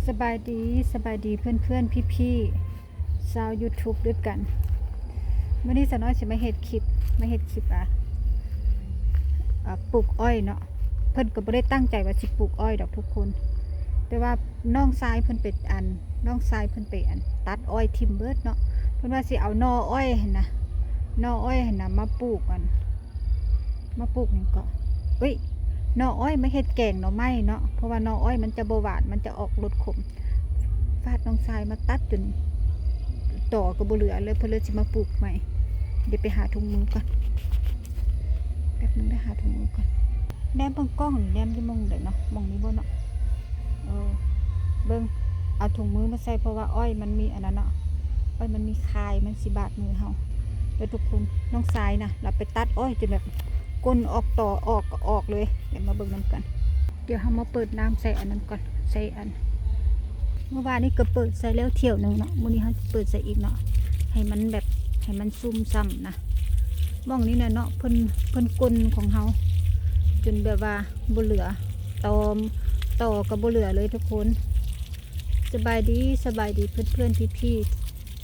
ສະບາຍດີ ສະບາຍດີເພື່ອນໆ ພີ່ໆ ຊາວຢູທູບດ້ວຍກັນ. ມື້ນີ້ສາວນ້ອຍຊິມາເຮັດຄລິບ ມາເຮັດຄລິບ ອ່າ ອ່າ ປູກອ້ອຍເນາະ. ເພິ່ນກໍບໍ່ໄດ້ຕັ້ງໃຈວ່າຊິປູກອ້ອຍດອກທຸກຄົນ ແຕ່ວ່ານ້ອງຊາຍເພິ່ນໄປ ອັນ ນ້ອງຊາຍເພິ່ນໄປ ອັນ ຕັດອ້ອຍຖິ້ມເບິດເນາະ. ເພິ່ນວ່າຊິເອົາໜໍ່ອ້ອຍຫັ້ນນະ ໜໍ່ອ້ອຍຫັ້ນນະ ມາປູກ ອັນ ມາປູກຫຍັງເກາະ ເອີຍ ໜໍ່ອ້ອຍມາເຮັດແກງໜໍ່ໄມ້ເນາະ ເພາະວ່າໜໍ່ອ້ອຍມັນຈະບໍ່ຫວານ ມັນຈະອອກລົດຂົມ. ຟາດນ້ອງຊາຍມາຕັດຈົນຕໍກໍບໍ່ເຫຼືອເລີຍ ເພິ່ນເລີຍຊິມາປູກໃໝ່. ດຽວໄປຫາຖົງມືກ່ອນ ແປັບໜຶ່ງ ໄດ້ຫາຖົງມືກ່ອນ. ແນມເບິ່ງກ້ອງ ແນມຢູ່ໝ່ອງໃດເນາະ ໝ່ອງນີ້ບໍ່ເນາະ? ເອີ ເບິ່ງ ເອົາຖົງມືມາໃສ່ ເພາະວ່າອ້ອຍມັນມີອັນນັ້ນເນາະ ອ້ອຍມັນມີຄາຍ ມັນຊິບາດມືເຮົາເດີທຸກຄົນ. ນ້ອງຊາຍນະ ລາວໄປຕັດອ້ອຍຈົນແບບກົ້ນອອກ ຕໍອອກກໍອອກເລີຍ. ດຽວມາເບິ່ງນຳກັນ ດຽວເຮົາມາເປີດນ້ຳໃສ່ອັນນັ້ນກ່ອນ ໃສ່ອັນ ມື້ວານນີ້ກໍເປີດໃສ່ແລ້ວຖ້ຽວໜຶ່ງເນາະ ມື້ນີ້ເຮົາຊິເປີດໃສ່ອີກເນາະ ໃຫ້ມັນແບບ ໃຫ້ມັນຊຸ່ມຊ່ຳນະ. ໝ່ອງນີ້ນະເນາະ ເພິ່ນ ເພິ່ນກົ້ນຂອງເຮົາຈົນແບບວ່າບໍ່ເຫຼືອ ຕໍ ຕໍກໍບໍ່ເຫຼືອເລີຍທຸກຄົນ. ສະບາຍດີ ສະບາຍດີເພື່ອນໆ ພີ່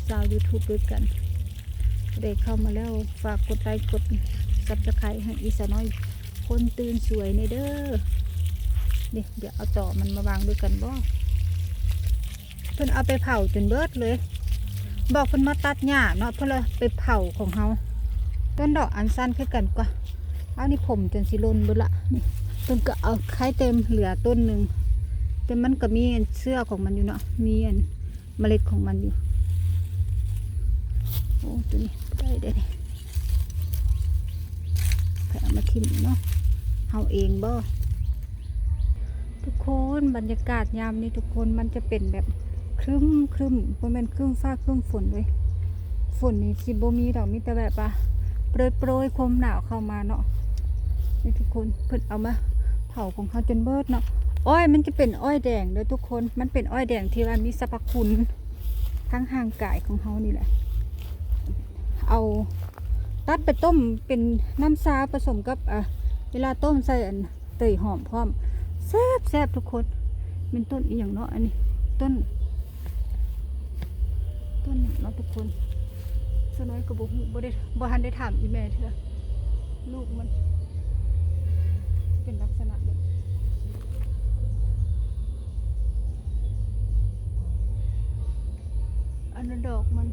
ໆ ຊາວຢູທູບດ້ວຍກັນ. ຜູ້ໃດເຂົ້າມາແລ້ວ ຝາກກົດໄລກົດຊັບສະໄຄຣບໃຫ້ອີສານ້ອຍຄົນຕື່ນສວຍແດ່ເດີ. ນີ້ ດຽວເອົາຕໍມັນມາວາງດ້ວຍກັນບໍ? ເພິ່ນເອົາໄປເຜົາຈົນເບິດເລີຍ. ບອກເພິ່ນມາຕັດຫຍ້າເນາະ ເພິ່ນລະໄປເຜົາຂອງເຮົາ. ຕົ້ນດອກອັນຊັນຄືກັນກວ່າ ເອົານີ້ຜົມຈົນຊິຫຼົ່ນເບິດລະ. ນີ້ ເພິ່ນກໍເອົາ ໄຄແຕ່ເຫຼືອຕົ້ນໜຶ່ງ ແຕ່ມັນກໍມີອັນເຊື້ອຂອງມັນຢູ່ເນາະ ມີອັນ ເມລັດຂອງມັນຢູ່. ໂອ້ ຕົວນີ້ໄດ້ເດ້ນີ້ ໃຜເອົາມາຖິ້ມເນາະ ເຮົາເອງບໍ? ທຸກຄົນ ບັນຍາກາດຍາມນີ້ທຸກຄົນ ມັນຈະເປັນແບບຄຶ້ມໆ ບໍ່ແມ່ນຄຶ້ມຟ້າຄຶ້ມຝົນເລີຍ. ຝົນນີ້ຊິບໍ່ມີດອກ ມີແຕ່ແບບວ່າໂປຣຍໆ ຄວາມໜາວເຂົ້າມາເນາະ. ນີ້ທຸກຄົນ ເພິ່ນເອົາມາເຜົາຂອງເຮົາຈົນເບິດເນາະ. ອ້ອຍມັນຈະເປັນອ້ອຍແດງເດີທຸກຄົນ ມັນເປັນອ້ອຍແດງທີ່ວ່າມີສັບພະຄຸນທາງຮ່າງກາຍຂອງເຮົານີ້ແຫຼະ. ເອົາຕັດໄປຕົ້ມເປັນນ້ຳຊາປະສົມກັບ ອ່າ ເວລາຕົ້ມໃສ່ອັນ ເຕີຍຫອມພ້ອມ ແຊບໆ ທຸກຄົນ. ແມ່ນຕົ້ນອີ່ຫຍັງເນາະ ອັນນີ້ ຕົ້ນ ຕົ້ນຫຍັງເນາະທຸກຄົນ? ສາວນ້ອຍກໍບໍ່ຮູ້ ບໍ່ໄດ້ ບໍ່ທັນໄດ້ຖາມອີ່ແມ່ເທື່ອ ລູກມັນເປັນລັກສະນະແບບ ອັນນັ້ນດອກມັນ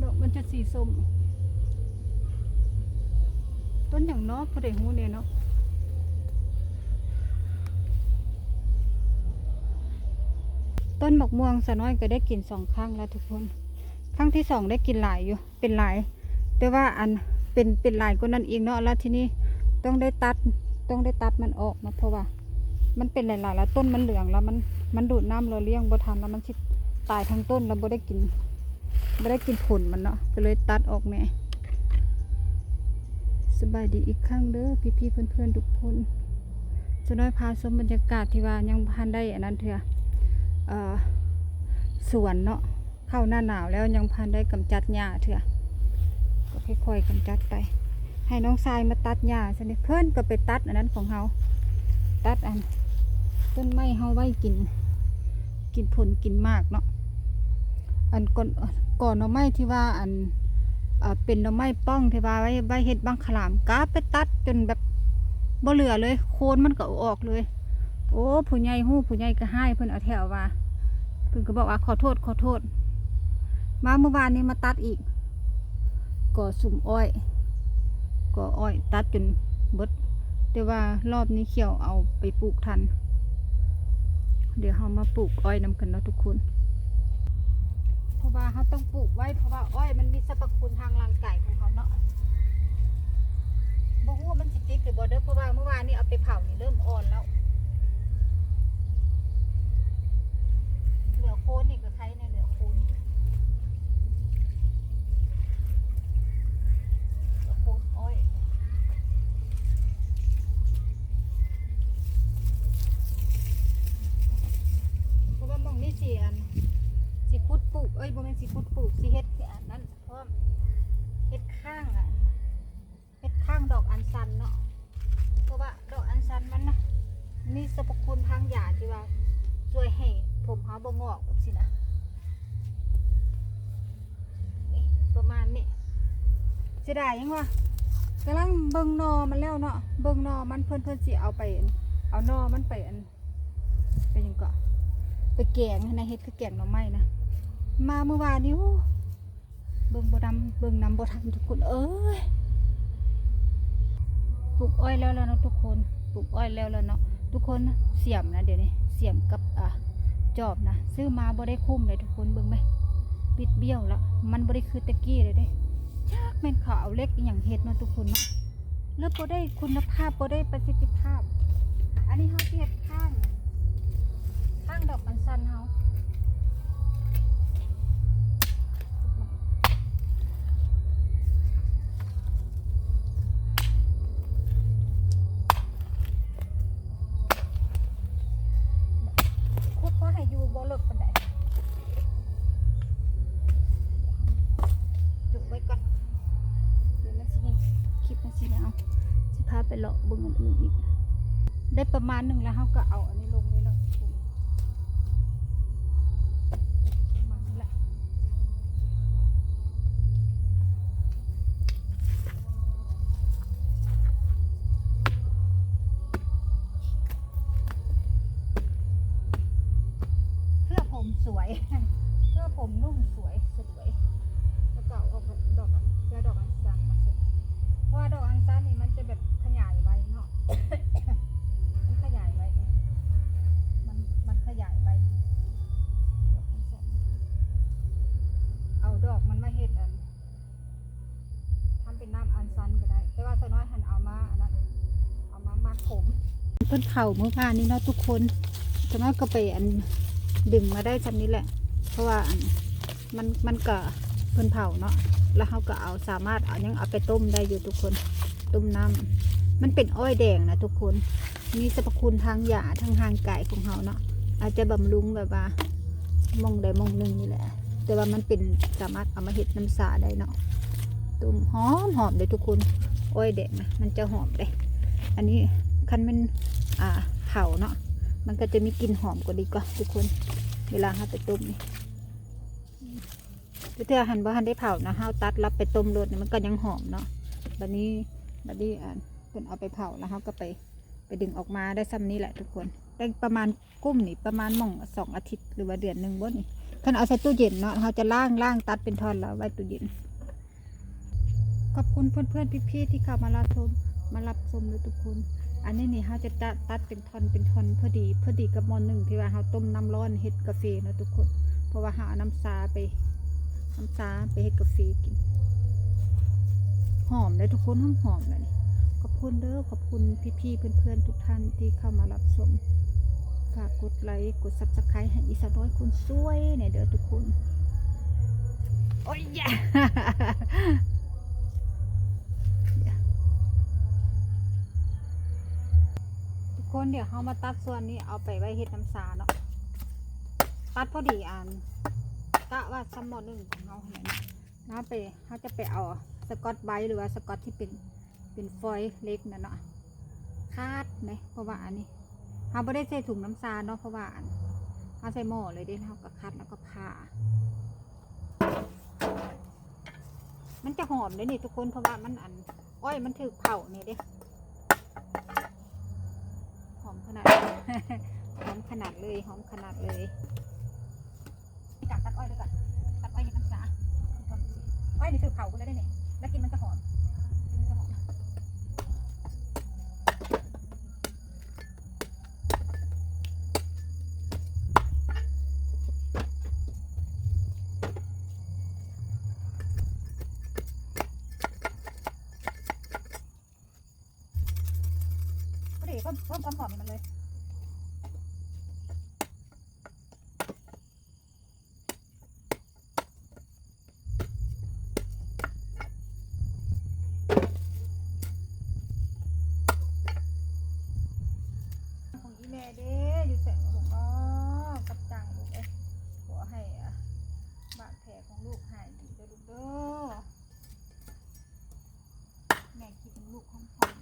ດອກມັນຈະສີສົ້ມ. ຕົ້ນຫຍັງເນາະ ຜູ້ໃດຮູ້ແດ່ເນາະ? ຕົ້ນໝາກມ່ວງສາວນ້ອຍກໍໄດ້ກິນສອງຄັ້ງແລ້ວທຸກຄົນ. ຄັ້ງທີສອງໄດ້ກິນຫຼາຍຢູ່ ເປັນຫຼາຍ ແຕ່ວ່າອັນ ເປັນ ເປັນຫຼາຍກວ່ານັ້ນອີກເນາະ. ແລ້ວທີນີ້ຕ້ອງໄດ້ຕັດ ຕ້ອງໄດ້ຕັດມັນອອກເນາະ ເພາະວ່າມັນເປັນຫຼາຍໆ ແລ້ວຕົ້ນມັນເຫຼືອງ ແລ້ວມັນ ມັນດູດນ້ຳຫຼໍ່ລ້ຽງບໍ່ທັນ ແລ້ວມັນຊິຕາຍທັງຕົ້ນ ແລ້ວບໍ່ໄດ້ກິນ ບໍ່ໄດ້ກິນຜົນມັນເນາະ ກໍເລີຍຕັດອອກແດ່. ສະບາຍດີອີກຄັ້ງເດີພີ່ໆ ເພື່ອນໆ ທຸກຄົນ. ສາວນ້ອຍພາຊົມບັນຍາກາດທີ່ວ່າຍັງບໍ່ທັນໄດ້ອັນນັ້ນເທື່ອ ເອີ ສວນເນາະ ເຂົ້າໜ້າໜາວແລ້ວຍັງບໍ່ທັນໄດ້ກຳຈັດຫຍ້າເທື່ອ ກໍຄ່ອຍໆ ກຳຈັດໄປ. ໃຫ້ນ້ອງຊາຍມາຕັດຫຍ້າຊັ້ນເດ ເພິ່ນກໍໄປຕັດອັນນັ້ນຂອງເຮົາ ຕັດອັນຕົ້ນໄມ້ເຮົາໄວ້ກິນ ກິນຜົນກິນໝາກເນາະ. ອັນ ກໍ ກໍໜໍ່ໄມ້ທີ່ວ່າອັນ ເປັນໜໍ່ໄມ້ປ່ອງທີ່ວ່າໄວ້ ໄວ້ເຮັດບັ້ງຂະຫຼາມ ກໍໄປຕັດຈົນແບບບໍ່ເຫຼືອເລີຍ ໂຄນມັນກໍເອົາອອກເລີຍ. ໂອ້ ຜູ້ໃຫຍ່ຮູ້ ຜູ້ໃຫຍ່ກໍຮ້າຍ ເພິ່ນເອົາແທ້ເອົາວ່າ ເພິ່ນກໍບອກວ່າ ຂໍໂທດ ຂໍໂທດ. ມາມື້ວານນີ້ມາຕັດອີກ ກໍສຸມອ້ອຍ ກໍອ້ອຍຕັດຈົນເບິດ ແຕ່ວ່າລອບນີ້ຂຽວເອົາໄປປູກທັນ. ດຽວເຮົາມາປູກອ້ອຍນຳກັນເນາະທຸກຄົນ ເພາະວ່າເຮົາຕ້ອງປູກໄວ້ ເພາະວ່າອ້ອຍມັນມີສັບພະຄຸນທາງຮ່າງກາຍຂອງເຮົາເນາະ. ບໍ່ຮູ້ວ່າມັນຊິຕິດຫຼືບໍ່ເດີ ເພາະວ່າມື້ວານນີ້ເອົາໄປເຜົານີ້ເລີ່ມອ່ອນແລ້ວ ເຫຼືອໂຄນນີ້ກໍໄຄແດ່ ເຫຼືອໂຄນ ເຫຼືອໂຄນອ້ອຍ. ເພາະວ່າໝ່ອງນີ້ຊິອັນ ຊິຂຸດປູກ ເອີຍ ບໍ່ແມ່ນຊິຂຸດປູກ ຊິເຮັດອັນນັ້ນພ້ອມ ເຮັດຂ້າງອັນ ເຮັດຂ້າງດອກອັນຊັນເນາະ ເພາະວ່າດອກອັນຊັນມັນນະ ມີສັບພະຄຸນທາງຢາທີ່ວ່າຊ່ວຍໃຫ້ ຜົມເຮົາບໍ່ງອກແບບຊີ້ນະ ນີ້ ປະມານນີ້. ເສຍດາຍຫຍັງວະ ກຳລັງເບິ່ງໜໍ່ມັນແລ້ວເນາະ ເບິ່ງໜໍ່ມັນ ເພິ່ນ ເພິ່ນຊິເອົາໄປ ເອົາໜໍ່ມັນໄປອັນ ໄປຫຍັງເກາະ ໄປແກງຫັ້ນນະ ເຮັດຄືແກງໜໍ່ໄມ້ນະ. ມາມື້ວານນີ້ ໂອ້ ເບິ່ງບໍ່ນຳ ເບິ່ງນຳບໍ່ທັນທຸກຄົນເອີຍ. ປູກອ້ອຍແລ້ວແລ້ວເນາະທຸກຄົນ ປູກອ້ອຍແລ້ວແລ້ວເນາະທຸກຄົນ. ສຽມນະ ດຽວນີ້ສຽມກັບ ອ່າ ຈອບນະ ຊື້ມາບໍ່ໄດ້ຄຸ້ມເດ້ທຸກຄົນ. ເບິ່ງແມ ບິດບ້ຽວລະ ມັນບໍ່ໄດ້ຄືແຕ່ກີ້ແລ້ວເດ້. ຈັກແມ່ນເຂົາເອົາເຫຼັກອີ່ຫຍັງເຮັດເນາະທຸກຄົນເນາະ ແລ້ວບໍ່ໄດ້ຄຸນນະພາບ ບໍ່ໄດ້ປະສິດທິພາບ. ອັນນີ້ເຮົາຊິເຮັດຂ້າງ ຂ້າງດອກອັນຊັນເຮົາ ຂຸດພໍໃຫ້ຢູ່ ບໍ່ເລິກປານໃດ. ຈຸໄວ້ກ່ອນ ດຽວມັນຊິມີຄລິບມັນຊິຍາວ ຊິພາໄປເລາະເບິ່ງອັນອື່ນອີກ. ໄດ້ປະມານໜຶ່ງແລ້ວ ເຮົາກໍເອົາອັນນີ້ລົງເລີຍເນາະ ປະມານນີ້ແຫຼະ. ເພື່ອຜົມສວຍ ເພື່ອຜົມນຸ້ມສວຍສະດວຍ. ແລ້ວກໍເອົາດອກອັນ ເພື່ອດອກອັນຊັນມາໃສ່ ເພາະວ່າດອກອັນຊັນນີ້ມັນຈະແບບຂະຫຍາຍໄວເນາະ ມັນຂະຫຍາຍໄວເດ້ ມັນ ມັນຂະຫຍາຍໄວ. ເອົາດອກມັນມາເຮັດອັນ ທຳເປັນນ້ຳອັນຊັນກໍໄດ້ ແຕ່ວ່າສາວນ້ອຍຫັ້ນເອົາມາອັນນັ້ນ ເອົາມາໝັກຜົມ. ເພິ່ນເຜົາມື້ວານນີ້ເນາະທຸກຄົນ ສາວນ້ອຍກໍໄປອັນ ດຶງມາໄດ້ຊ່ຳນີ້ແຫຼະ ເພາະວ່າອັນ ມັນ ມັນກະ ເພິ່ນເຜົາເນາະ ແລ້ວເຮົາກໍເອົາ ສາມາດເອົາຫຍັງ ເອົາໄປຕົ້ມໄດ້ຢູ່ທຸກຄົນ ຕົ້ມນ້ຳ. ມັນເປັນອ້ອຍແດງນະທຸກຄົນ ມີສັບພະຄຸນທາງຢາ ທາງຮ່າງກາຍຂອງເຮົາເນາະ ອາດຈະບຳລຸງແບບວ່າ ໝ່ອງໃດໝ່ອງໜຶ່ງນີ້ແຫຼະ ແຕ່ວ່າມັນເປັນ ສາມາດເອົາມາເຮັດນ້ຳຊາໄດ້ເນາະ. ຕົ້ມຫອມໆ ເດ້ທຸກຄົນ ອ້ອຍແດງນະ ມັນຈະຫອມເດ້. ອັນນີ້ຄັນແມ່ນ ອ່າ ເຜົາເນາະ ມັນກໍຈະມີກິ່ນຫອມກວ່ານີ້ກວ່າທຸກຄົນ ເວລາເຮົາໄປຕົ້ມນີ້. ເທື່ອຫັ້ນບໍ່ທັນໄດ້ເຜົານະ ເຮົາຕັດລັບໄປຕົ້ມໂລດນີ້ ມັນກໍຍັງຫອມເນາະ. ບັດນີ້ ບັດນີ້ ອັນ ເພິ່ນເອົາໄປເຜົາແລ້ວ ເຮົາກໍໄປ ໄປດຶງອອກມາໄດ້ຊ່ຳນີ້ແຫຼະທຸກຄົນ. ໄດ້ປະມານ ກຸ້ມນີ້ປະມານໝ່ອງສອງອາທິດ ຫຼືວ່າເດືອນໜຶ່ງບໍ່ນີ້. ຄັນເອົາໃສ່ຕູ້ເຢັນເນາະ ເຮົາຈະລ້າງ ລ້າງຕັດເປັນທ່ອນແລ້ວໄວ້ຕູ້ເຢັນ. ຂອບຄຸນເພື່ອນໆ ພີ່ໆ ທີ່ເຂົ້າມາຮັບຊົມ ມາຮັບຊົມເດີທຸກຄົນ. ອັນນີ້ນີ້ເຮົາຈະຕັດ ຕັດເປັນທ່ອນ ເປັນທ່ອນ ພໍດີ ພໍດີກັບໝໍ້ໜຶ້ງທີ່ວ່າເຮົາຕົ້ມນ້ຳຮ້ອນເຮັດກາເຟເນາະທຸກຄົນ ເພາະວ່າເຮົາເອົານ້ຳຊາໄປ ນ້ຳຊາໄປເຮັດກາເຟກິນ. ຫອມເດ້ທຸກຄົນ ຫອມໆ ແລ້ວນີ້. ຂອບຄຸນເດີ ຂອບຄຸນພີ່ໆ ເພື່ອນໆ ທຸກທ່ານທີ່ເຂົ້າມາຮັບຊົມ. ຝາກກົດໄລ ກົດ Subscribe ໃຫ້ອີສາວນ້ອຍຄົນສວຍແດ່ເດີທຸກຄົນ. ໂອ້ຍ ທຸກຄົນ ດຽວເຮົາມາຕັດສ່ວນນີ້ເອົາໄປໄວ້ເຮັດນ້ຳຊາເນາະ. ຕັດພໍດີອັນ ກະວ່າຊ່ຳໝໍ້ໜຶ້ງຂອງເຮົາຫັ້ນແຫຼະເນາະ. ເຮົາໄປ ເຮົາຈະໄປເອົາສະກອດໄບ ຫຼືວ່າສະກອດທີ່ເປັນ ເປັນຟອຍເຫຼັກນັ້ນເນາະ ຄາດເດ້ ເພາະວ່າອັນນີ້ເຮົາບໍ່ໄດ້ໃສ່ຖົງນ້ຳຊາເນາະ ເພາະວ່າອັນ ເຮົາໃສ່ໝໍ້ເລີຍເດ້ ເຮົາກໍຄັດແລ້ວກໍຜ່າ. ມັນຈະຫອມເດ້ນີ້ທຸກຄົນ ເພາະວ່າມັນອັນ ອ້ອຍມັນຖືກເຜົານີ້ເດ້. ຫອມຂະໜາດ ຫອມຂະໜາດເລີຍ ຫອມຂະໜາດເລີຍ. ນີ້ກະຕັດອ້ອຍເດີກະ ຕັດອ້ອຍເຮັດນ້ຳຊາ. ອ້ອຍນີ້ຖືກເຜົາພຸ້ນແລ້ວເດ້ນີ້ ແລ້ວກິ່ນມັນຈະຫອມ ກິ່ນມັນຈະຫອມ. ພໍດີ ເພີ່ມ ເພີ່ມຄວາມຫອມໃຫ້ມັນເລີຍ. ຂອງອີ່ແມ່ເດ້ ຢູ່ໃສເນາະລູກເນາະ ກັບຈັງລູກເອີຍ. ຂໍໃຫ້ ອ່າ ບາດແຜຂອງລູກຫາຍດີເດີລູກເດີ. ແມ່ຄິດເຖິງລູກຂອງຂ້ອຍ.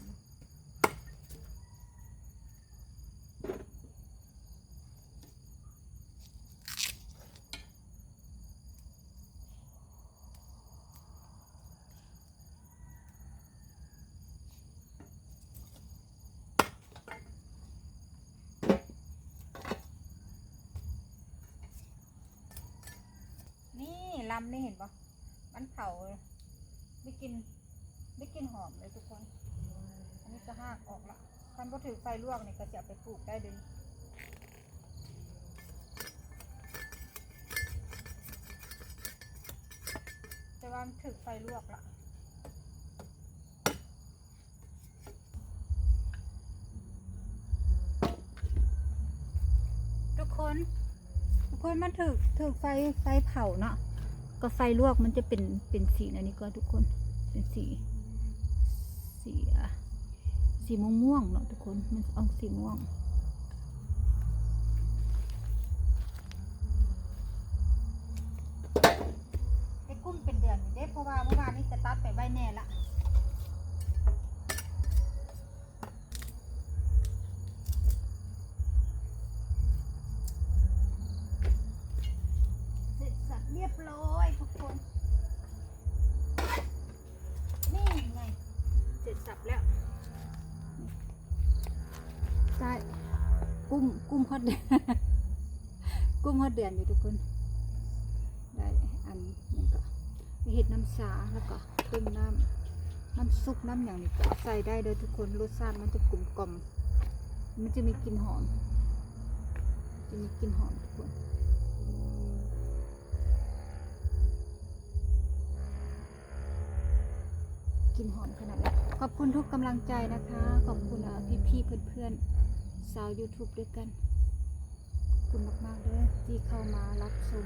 ำนี่เห็นบ่ มันเผา ได้กลิ่น ได้กลิ่นหอมเลยทุกคน อันนี้ก็หากออกละ คันบ่ถืกไฟลวกนี่ก็สิเอาไปปลูกได้เด้ แต่ว่ามันถืกไฟลวกละ ทุกคน ทุกคน มันถืก ถืกไฟ ไฟเผาเนาะ ก็ไฟลวกมันจะเป็น เป็นสีอันนี้ก็ทุกคน เป็นสี สี อ่ะ สีม่วงๆเนาะทุกคน มันออกสีม่วง ได้กุ้งเป็นเดือนอยู่เด้ เพราะว่าเมื่อวานนี้จะตัดไปไว้แน่ละ เสร็จสับเรียบร้อยทุกคน นี่ไง เสร็จสับแล้ว ได้ กุ้ง กุ้งฮอด กุ้งฮอดเดือนอยู่ทุกคน ได้อันหยังก็ เฮ็ดน้ำชา แล้วก็ต้มน้ำ น้ำซุปน้ำหยังนี่ก็ใส่ได้เด้อทุกคน รสชาติมันจะกลมกล่อม มันจะมีกลิ่นหอม จะมีกลิ่นหอมทุกคน กลิ่นหอมขนาดเลย ขอบคุณทุกกำลังใจนะคะ ขอบคุณ เอ่อ พี่ๆ เพื่อนๆ ชาวยูทูบด้วยกัน ขอบคุณมากๆ เด้อ ที่เข้ามารับชม